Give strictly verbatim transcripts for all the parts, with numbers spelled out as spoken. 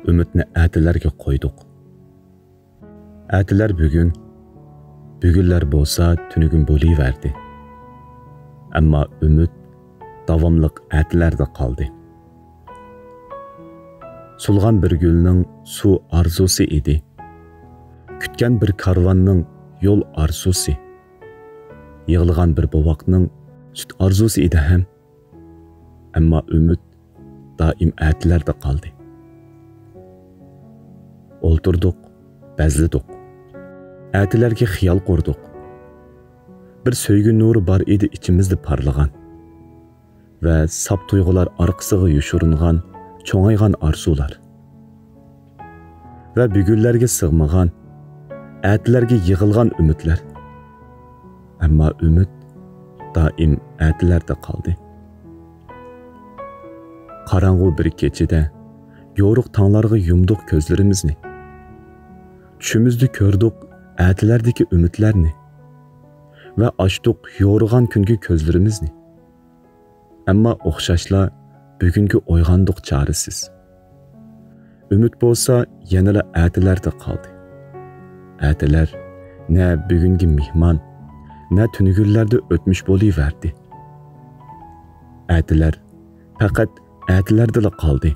ئۈمىدنى ئەتىلەرگە قويدۇق. ئەتىلەر بۈگۈن، بۈگۈنلەر بولسا تۈنۈگۈن بولۇۋەردى. ئەمما ئۈمىد داۋاملىق ئەتىلەردە قالدى. سولغان بىر گۈلنىڭ سۇ ئارزۇسى ئىدى. كۈتكەن بىر كارۋاننىڭ يول ئارزۇسى. يىغلىغان بىر بوۋاقنىڭ سۈت ئارزۇسى ئىدى ھەم. ئەمما ئۈمىد دائىم ئەتىلەردە قالدى. ئولتۇردۇق، بەزلىدۇق. ئەتىلەرگە خىيال قۇردۇق. بىر سۆيگۈ نۇرى بار ئىدى ئىچىمىزدە پارلىغان. ۋە ساپ تۇيغۇلار ئارقىسىغا يوشۇرۇنغان، چوڭايغان ئارزۇلار. ۋە بۈگۈنلەرگە سىغمىغان، ئەتىلەرگە يىغىلغان ئۈمىدلەر. ئەمما ئۈمىد دائىم ئەتىلەردە قالدى. قاراڭغۇ بىر كېچىدە يورۇق تاڭلارغا يۇمدۇق كۆزلىرىمىزنى. چۈشىمىزدە كۆردۇق ئەتىلەردىكى ئۈمىدلەرنى. ۋە ئاچتۇق يورۇغان كۈنگە كۆزلىرىمىزنى. ئەمما ئوخشاشلا بۈگۈنگە ئويغاندۇق چارىسىز. ئۈمىد بولسا يەنىلا ئەتىلەردە قالدى. ئەتىلەر نە بۈگۈنگە مېھمان، نە تۈنۈگۈنلەردە ئۆتمۈش بولۇۋەردى. ئەتىلەر پەقەت ئەتىلەردىلا قالدى.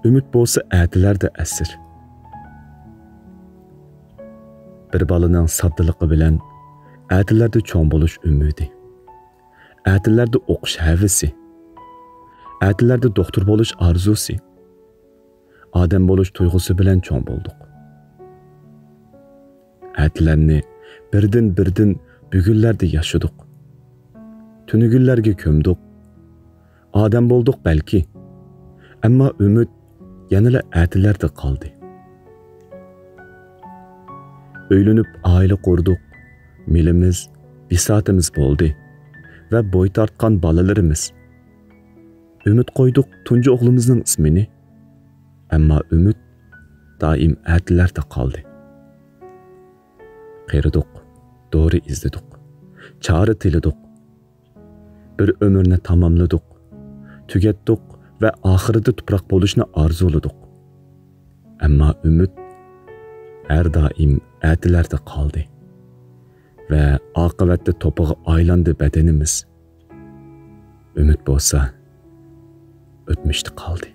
ئۈمىد بولسا ئەتىلەردە ئەسىر. بىر بالىنىڭ ساددىلىقى بىلەن ئەتىلەردە چوڭ بولۇش ئۈمىدى. ئەتىلەردە ئوقۇش ھەۋىسى. ئەتىلەردە دوختۇر بولۇش ئارزۇسى. ئادەم بولۇش تۇيغۇسى بىلەن چوڭ بولدۇق. ئەتىلەرنى بىردىن-بىردىن بۈگۈنلەردە ياشىدۇق. تۈنۈگۈنلەرگە كۆمدۇق. ئادەم بولدۇق بەلكى، ئەمما ئۈمىد يەنىلا ئەتىلەردە قالدى. ئۆيلىنىپ ئائىلە قۇردۇق، مېلىمىز، بىساتىمىز بولدى ۋە بوي تارتقان بالىلىرىمىز. ئۈمىد قويدۇق تۇنجى ئوغلىمىزنىڭ ئىسمىنى، ئەمما ئۈمىد دائىم ئەتىلەردە قالدى. قېرىدۇق، دورا ئىزدىدۇق، چارە تىلىدۇق. بىر ئۆمۈرنى تاماملىدۇق، تۈگەتتۇق ۋە ئاخىرىدا تۇپراق بولۇشنى ئارزۇلىدۇق. ئەمما ئۈمىد ھەر دائىم ئەتىلەردە قالدى ۋە ئاقىۋەتتە توپىغا ئايلاندى بەدىنىمىز. ئۈمىد بولسا ئۆتمۈشتە قالدى.